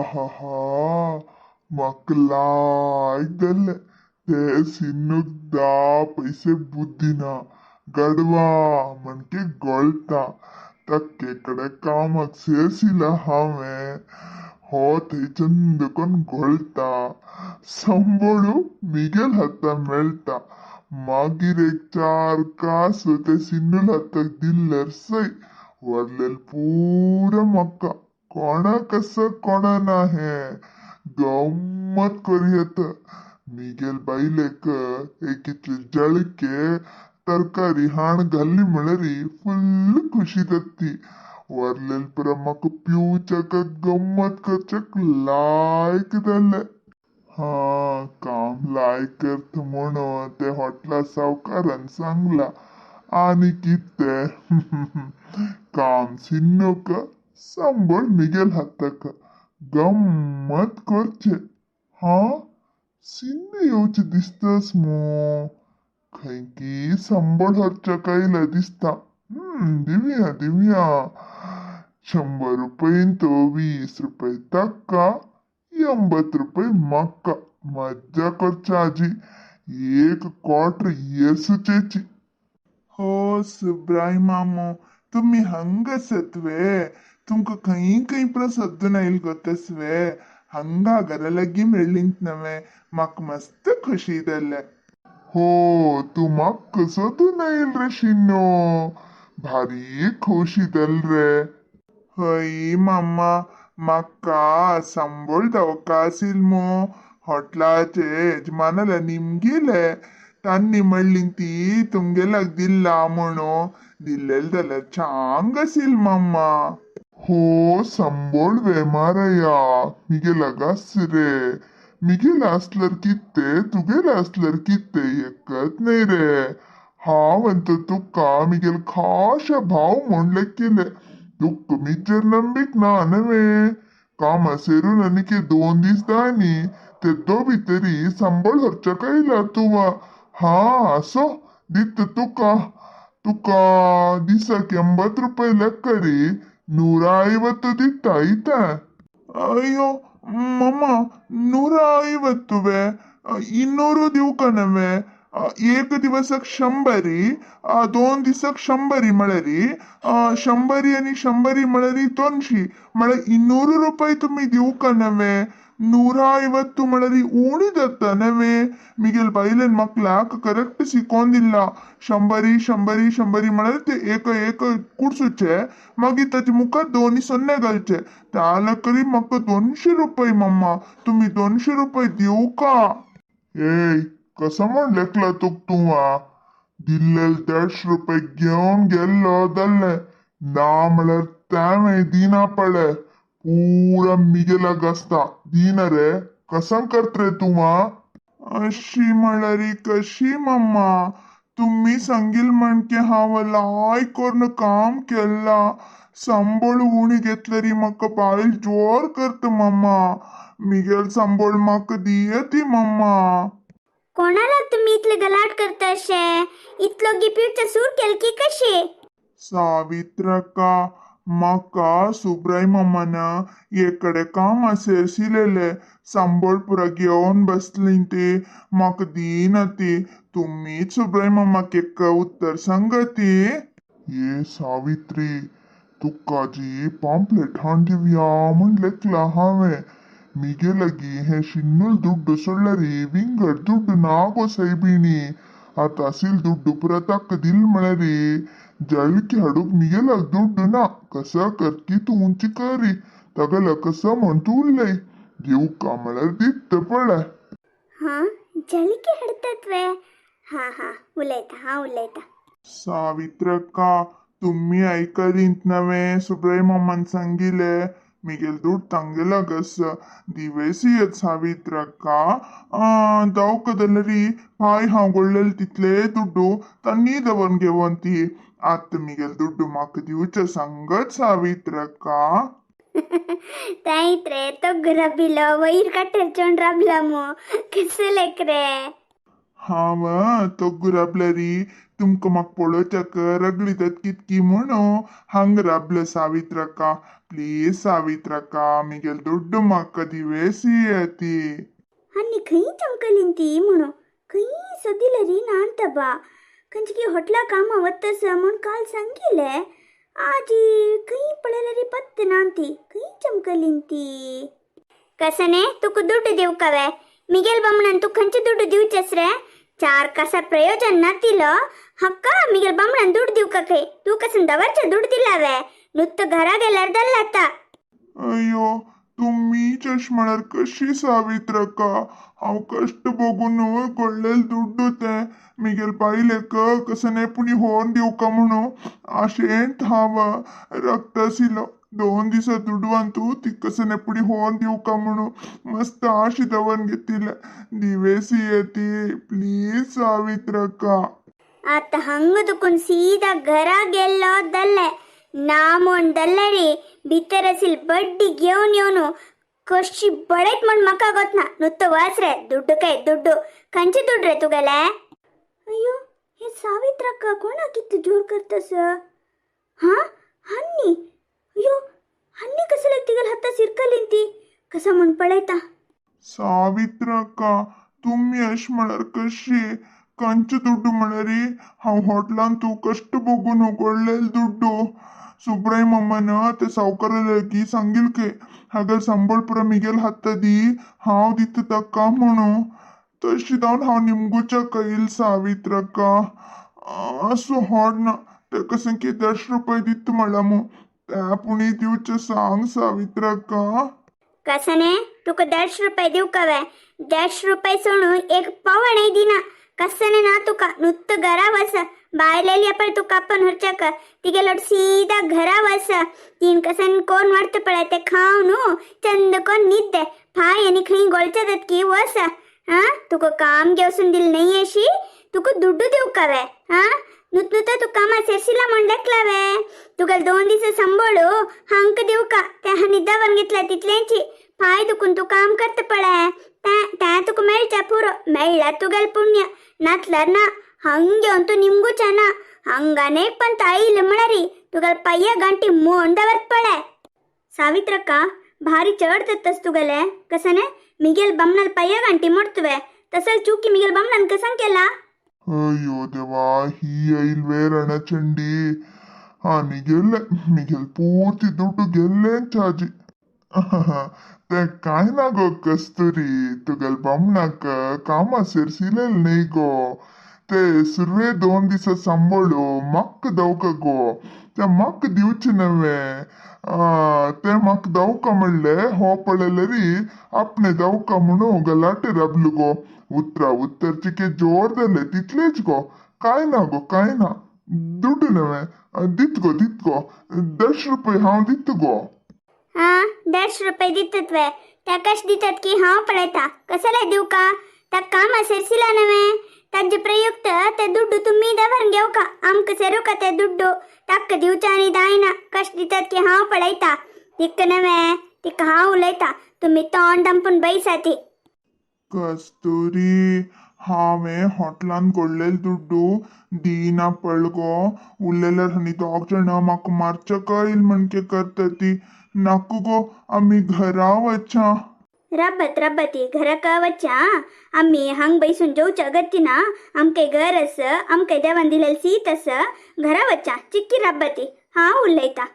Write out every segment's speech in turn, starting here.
आहा, म्हाका लायक जालें. ते सिन्नूक 10 पयशे बुद्दी ना. गाडवा म्हणके गळटा. ताके कडेन कामाक सेरशिला हांवें. हो थंय चंद कोन्न घोळटा. संबळू मिगेल हाता मेळटा. मागीर एक चार कासो ते सिन्नूल हाताक दिल्यार सय. वरलेल पुरो म्हाका. कोणा कसो कोणा ना हें. गम्मत करी येता. मिगेल बायलेक एक इतले जळके तरकारी हाण घाल्ली म्हळ्यार फुल्ल खुशी जाता. वरलेल पुरो म्हाका पिवच्याक गम्मत करच्याक लायक जालें. हा, काम लायक करता म्हणून ते हॉटला सावकारान सांगला. आनी कितें, काम सिन्नूक, संबळ मिगेल हाताक. गम्मत करचे. हा, सिन्नू येवचें दिसतास मू. खंयकी संबळ व्हरच्याक आयला दिसता. दिवया दिवया. 100 रुपयेन तो 20 रुपये ताका, 80 रुपये म्हाका. मज्जा करची आजी. एक क्वार्टर येसूचेची. हो सुब्राय मामो, तुमी हंग आसत वे? तुमकां खंय खंय पुरो सोदून आयल गो तसवे. हांगा घरा लागीं मेळ्ळींत नवें, म्हाका मस्त खुशी जालें. हो, तूं म्हाका सोदून आयल रे शिन्नो? भारी खोशी जाल रे. हय मामा, म्हाका संबळ दवका आसील मू. हॉटलाचे येजमानाला निमगिले. तांणी म्हणली ती तुमगेल्याक दिल्ला म्हणून. दिल्लेले जाल्यार चांग आसील मामा. हो, संबळ वे मारया मिगेल आस रे. मिगेल आसल्यार कितें, तुगेल आसल्यार कितें, एकच न्हय रे. हांव अंत तुका मिगेल खाशा भाव म्हूण लेखिले. तुका मिजेर नंबीक ना नवे? कामा सेरून आनीक 2 दीस जायनी. ते दो भितरी संबळ व्हरच्याक आयला तुवा. हा, असो दिता तुका. तुका दिसाक 80 रुपये लेखरी, 150 दिता आयता. ಅಯ್ಯೋ ಮಮ್ಮ, 150ವೆ? 200 दिवका नवे? एक दिवसाक 100, 2 दिसाक 100 म्हळ्यार 100 आनी 100 म्हळ्यार 200, म्हळ्यार 200 रुपये तुमी दिवका नवे? 150 म्हळ्यार उणी जाता नवे? मिगेल बायलेन म्हाका लाक करेक्ट शिकोवन दिला. 100, 100, 100 म्हळ्यार ते एक एक कुडसूचे, मागीर ताचे मुखार दोनी सೊನ್ನೆ घालचे. त्या लकरी म्हाका 200 रुपये. मम्मा, तुमी 200 रुपये दिवका? ए, कसं म्हण लेखला तुक तुवा? दिल्लेल 150 रुपये घेवन गेल्लो जाल्लें. ना म्हळ्यार तेंवें दिना पळे. पुरा मिगेलाक आसता. दिना रे, कसं करत रे तुवा? अशी म्हळ्यार कशी मम्मा? तुम्ही सांगील म्हणके हांव लायक करून काम केल्ला. संबळ उणी घेतल्यारी म्हाका बायल जोर करता मम्मा. मिगेल संबळ म्हाका दियती मम्मा. कोणाला तुम्ही इतले गलाट करता अशे? इतलो गिपिवचा सूर केल की कशे? सावित्रका, म्हाका सुब्राय मामान एकडे काम सेरसिलेले. संबळ पुरा घेवन बसली ती, म्हाका दिना ती. तुमीच सुब्राय मामाक एक उत्तर सांगती. ये सावित्री, तुका जी पांपलेट हाण दिवया म्हण लेखला हांवें. मिगे लागी हे शिन्नूल दुड्डू सोडल्यार विंगड दुड्डू ना गो सायबिणी. आतां आसील दुड्डू पुरा ताका दिल म्हळ्यार जळकी हाडूंक मिगेलाक दुड्डू ना. कसं करकी तूं उंची करी तागेला कसं म्हण तूं उलय. दिवका म्हळ्यार दित पळय. हा, जळकी हाडतात वे? हा हा, उलयता हा, उलयता. सावित्रका, तुम्ही आयकलींत नवे सुब्राय मामान सांगिले? मिगेल दुड तांगेलाक आसा. दिवेसी येत सावित्रका. दावका जाल्यारी पांय हांव गोडलेले तितले दुड्डू तांणी दवरून घेवन ती. आतां मिगेल दुड्डू म्हाका दिवचे सांगत सावित्रका. ताईत रे, तो राबिलो वयर काटर राबला मो. कसं लेक रे? हांव तोग्गु राबल्यारी तुमकां म्हाका पळोवच्याक रगली जात कितकी म्हणून हांगा राबले सावित्रका. प्लीज सावित्रका, मिगेल दुड्डू म्हाका दिवेसी ती. हन्नी खंय चमकलीन ती म्हणू खंय सदिलरी नांत बा. खंयची हॉटला कामा वत्तस म्हूण काल सांगिले, आजी खंय पळयलरी पत्त नांती, खंय चमकलीन ती. कसने तुका दुड्डू दिवकावे? मिगेल बामणान तू खंयचे दुड्डू दिवचेस रे? चार कसा प्रयोजन नातिलो हक्का मिगेल बामणान दुड्डू दिवका खंय? तूं कसन दवरचे दुड्डू दिलावे? नुत्त घरा गेल्यार दल्लाता. अय्यो, तुम्ही चष्मणार कशी सावित्रका? हांव कश्ट भोगून कडलेल दुड्डू ते मिगेल बायलेक कसने पुणी होवन दिवका म्हणू आशेंत हांव रक्तासिलो. 2 दिसा दुडवान तूं ती कसने पुणी होवन दिवका म्हणू मस्त आशी दवर घेतिले. दिवेसी येती प्लीज सावित्रका. आत हंग दुकून सीधा घरा गेल्लो दल्ले ना म्हूण दल्ले भितर असील बड्डी घेवन येवन कशी बडयत म्हण म्हाका गोतना. नुत्तो वास रे दुड्डू काय दुड्डू, खंयचे दुड्ड रे तुगेले? अय्यो, हे सावित्रक्का कोणाक कितू जोर करतस? हा हन्नी, अय्यो हन्नी कसले तिगेल हत्ता सिरकलीन ती कसा म्हूण पळयता. सावित्रक्का, तुमी अशें म्हळ्यार कशी? कंचे दुड्डू म्हळ्यारी हांव हॉटलान तूं कश्ट भोगून उगडलेल दुड्डू. सुब्राय मामान ते सावकारा लागीं सांगील के हागेल संबळ पुरो मिगेल हाता दी, हांव दिता ताका म्हणू. तशी जावन हांव निमगुच्या कैल सावित्रक्का. आसूं होड ना, ताका संकी 10 रुपये दिता म्हणला मू, त्या पुणी दिवचें सांग सावित्रक्का. कसने तुका 10 रुपये दिवकावे? 10 रुपये सोडून एक पावणय दिना. कसने ना तुका, नुत्त घरा वस. बायलेली आपण तुका आपण हरच्याक तिगेलोट सीधा घरा वस. तीन कसन कोण वाटत पळय ते खाव न्हू, चंद कोण निद्दे फाय आनी खंय गोळचे की वस. हा तुका काम घेवसून दिल नाही अशी तुका दुड्डू दिवकावे? हा नुत नुत तू कामा सेरशिला म्हण देखलावे? तुका 2 दिस संबोळू हांक दिवका, त्या निद्दावन घेतला तितलेंची. पाय दुखून तू काम करत पळय त्या तुका मेळच्या पुरो, मेळ्ळा तुगेल पुण्य, नातल्यार ना. हंग घेवन तूं निमगुच्या ना, हंगाने पण ताईल म्हळ्यारी तुगेल पांया गांठी मोंड दवरत पळय. सावित्रक्का, भारी चड तत्तस तुगेले. कसने मिगेल बमनाल पांया गांठी मोडतुवे तसल चुकी मिगेल बमनान कसं केला? अय्यो देवा, ही येईल वे रणचंडी. आनी गेल्ले मिगेल पूर्ती दुड्डू गेल्ले चाजी. ते काय ना गो कस्तुरी, तुगेल बामणाक कामा सेरसिलेल न्ही गो. ते सुरवे 2 दिसा सांबाळू म्हाका दवका गो, ते म्हाका दिवचे नव्हे. ते म्हाका दवका म्हणले, हो पळयलरी आपणे दवका म्हणू गलाटे राबलो गो. उतरा उत्तरचिके जोर जाले तितलेच गो. काय ना गो, काय ना, दुड्डू नव्हे दित गो, दित गो 10 रुपये हांव दित गो. हा 10 रुपये दितात वे? त्या कश दितात की हांव पळयता. कसले दिवका? त्या कामा सेरसिला नव्हे ताजे प्रयुक्त ते दुड्डू तुम्ही दवर घेवका, आमकां सेरूका ते दुड्डू. ताका दिवच्या आनी जायना. कश दितात की हांव पळयता. तिका नव्हे तिका हांव उलयता, तुमी तोंड दामपून बैसाती. कस्तुरी, हांवें हॉटलान कडलेल दुड्डू दिना पळगो. उरलेल्यार आनी दोग जाणां म्हाका मारच्या येयल म्हणके करता ती. नाका गो, आमी घरा वचा. रब्बत रब्बती घराक वच्या. आम्ही हांग बैसून जेवच्या गतीना. आमकां घर आस, आमकां देवान दिलेल सीत आस, घरा वच्या चिक्की रब्बती. हांव उलयता.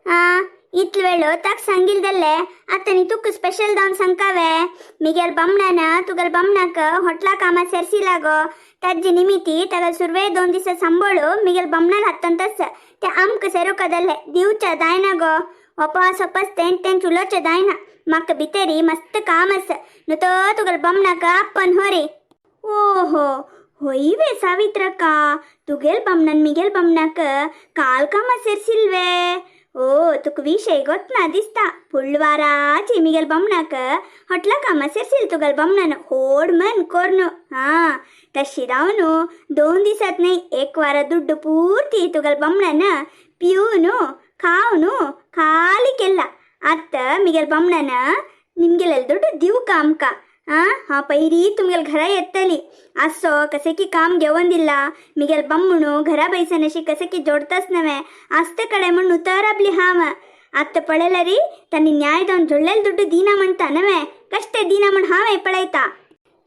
हा इतलो वेळ ताक सांगील जाल्ले, आतां न्ही तुका स्पेशल जावन सांगकावे. मिगेल बामणान तुगेल बामणाक हॉटला कामा सेरसी लागो, ताजे निमिती ताका सुरवे 2 दिसा सांबाळू मिगेल बामणाल हातान तस ते आमकां सेरूका जाल्ले. दिवच्या जायना गो, वपास वपास तें तें चुलोचें जायना. म्हाका भितरी मस्त काम आसा, न्हू तो तुगेल बामणाक आपन होरी. ओहो होय वे सावित्रक्का, तुगेल बामणान मिगेल बामणाक काल कामा सेरसिल्वे? ओ तुका विशय गोतना दिसता. फुडल्या मिगेल बामणाक हॉटला कामा सेरसील तुगेल बामणान होड मन कोर्नु. हा तशी रावन 2 दिसात न्ही 1 वारा दुड्डू पूर्ती तुगेल बामणान पिवन खावन खाली केला. आतां मिगेल बामणान निमगेलेल दुड्डू दिवका आमकां. आ हांव पयरी तुमगेल घरा येतली. आसो कशें की काम घेवन दिला मिगेल बामणू घरा बैसन अशी कशें की जोडताच नव्हे आसते कडेन म्हण उतर राबली हांव. आत्तां पळयल्यार तांणी न्याय जावन जोडलेले दुड्डू दिना म्हणटा नवे कश्टे दिना म्हण हांवें पळयता.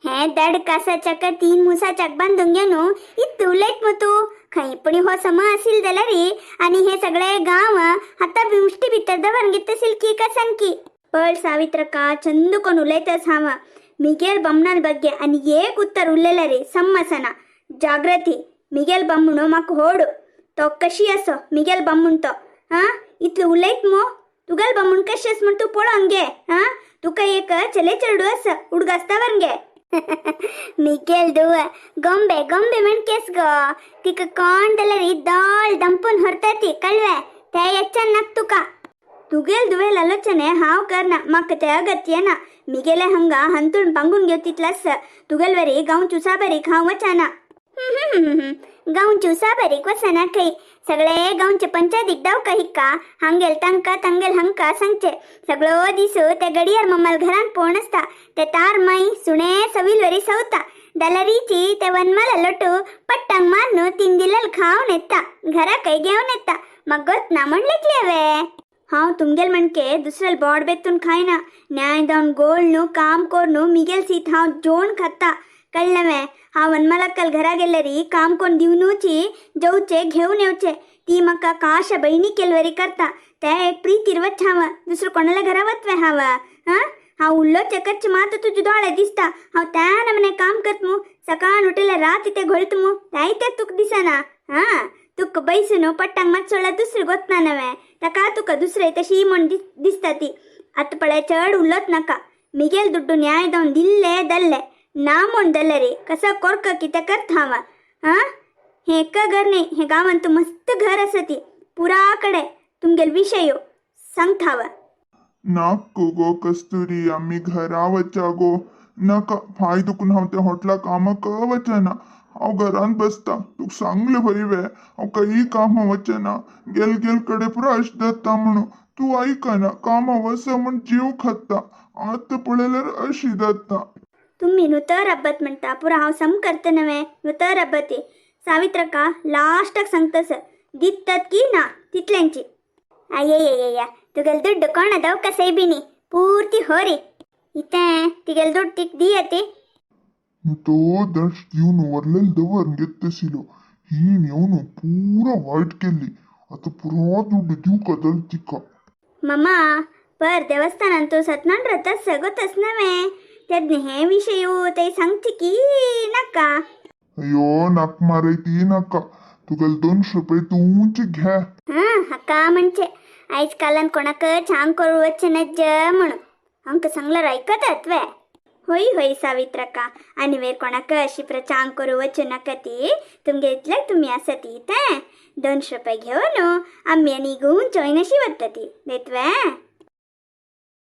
हे देड कासाच्याक 3 मुसाच्याक बांदून घेवन इत्त उलयत मू तूं. खंय पण हो सम आसील जाल्यार आनी हे सगळे गांव आतां मुष्टी भितर दवरून घेतशील की कसन की. पळ सावित्रका चंद कोण उलयतच हांव मिगेल बमणाल ಬಗ್ಗೆ आनी एक उत्तर उलयल्यार रे समसना. जाग्रती मिगेल बम्मणो म्हाका होड तो कशी असो मिगेल बम्मण तो. हा इतलो उलयत मू तुगेल बम्मण कशी आस म्हण तूं पळोवन घे. हा तुका एक चले चेडू आसा उडगास्तावर घे. मिगेल दुव ಗೊಂಬೆ ಗೊಂಬೆ म्हण केस गो तिका कोण जाल्यार दोळ दंपून व्हरता ती कळवे ते येच्चान नाक तुका. तुगेल दुवेल आलोचने हांव करना म्हाका ते अगत्य ना. मिगेले हंगा हंतून पांगून घेव तितलास तुगेल वरी गांव चुसाबरीक हांव वचना. गांवची उसाबरीक वचना खंय सगळे गांवचे पंचायतीक दावका हिक्का हांगेल तांका तांगेल हांका सांगचे सगळो दिसू ते गडियार मम्माल घरान पोण आसता ते तार माई सुणे सवील वरी सवता दलारीची ते वनमाला लोटू पट्टांग मारून 3 दिलाल खावन येता घरा काय घेवन येता मग गोत ना म्हण लेखले वे. हांव तुमगेल म्हणके दुसऱ्याल बोड बेतून खायना न्याय जावन गोळ न्हू काम कोर न्हू मिगेल सीत हांव जोण खाता कळ्ळें वे. हांव वनमालाक्कल घरा गेल्यारी काम कोण दिवनूची जेवचे घेवन येवचे ती म्हाका काश बहिणी केलवरी करता ते एक प्रीतीर वच हांव दुसरं कोणाला घरा वतवे हांव. हां हांव उल्लो चकच मात तुजे दोळे दिसता हांव त्या नमने काम करत मू सकाळ उठले रात ते घोळत मू त्याय ते तुका दिसना. हां तुका बैसून पट्टांग मात सोडल्यार दुसरें गोतना नवे ताका तुका दुसरें तशी म्हण दिसता ती. आतां पळय चड उलोत नाका मिगेल दुड्डू न्याय जावन दिल्ले दल्ले ना म्हण दल्ले रे कसो कोरक कितें करता हांव. हां हें एक घर न्ही हें गांवांत तूं मस्त घर आसा ती पुरा कडेन तुमगेल विशय सांगता हांव. नाक गो कस्तुरी आमी घरा वचा गो नाका पांय दुखून हांव त्या हॉटला कामाक वचना हांव घरांत बसता तुका सांगले बरी वे हांव काही कामां वचना गेल गेल कडे पुरो अशें जाता म्हणून तूं आयकना कामां वच म्हण जीव खाता आतां पळयल्यार अशी जाता. तुम्ही नुतर रब्बत म्हणटा पुरो हांव सम करता नवे नुतर रब्बती सावित्रका लास्टाक सांगतस दितात की ना तितल्यांची. अय्यय्यय्य तुगेल दुड्ಡು कोण दवका सैबिणी पूर्ती होरी इतें तिगेल दुड्ಡು तिक दियती. तो दश दिवन वरलेल दवर घेतसिलो ही येवन पुरा वायट केल्ली आतां पुरो दुड्डू दिवका दल तिका. मम्मा पर देवस्थानान तूं सत्यनारायण व्रत सगोतस नवे तेन्ना हे विशय ते सांगचे की नाका. अयो नाक मारयती नाका तुगेले 200 रुपये तुमचे घे. हां हाका म्हणजे आयज कालान कोणाक छांग करू वचचे नज्ज म्हणून आमकां सांगल्यार आयकतात वे. होय होय सावित्रका आनी वेर कोणाक अशी प्रचांग करू वचूं नाका ती तुमगे इतल्याक तुमी आसा ती तें 200 रुपये घेवन आमी आनी गोवन चोयनशी वता ती देतवे.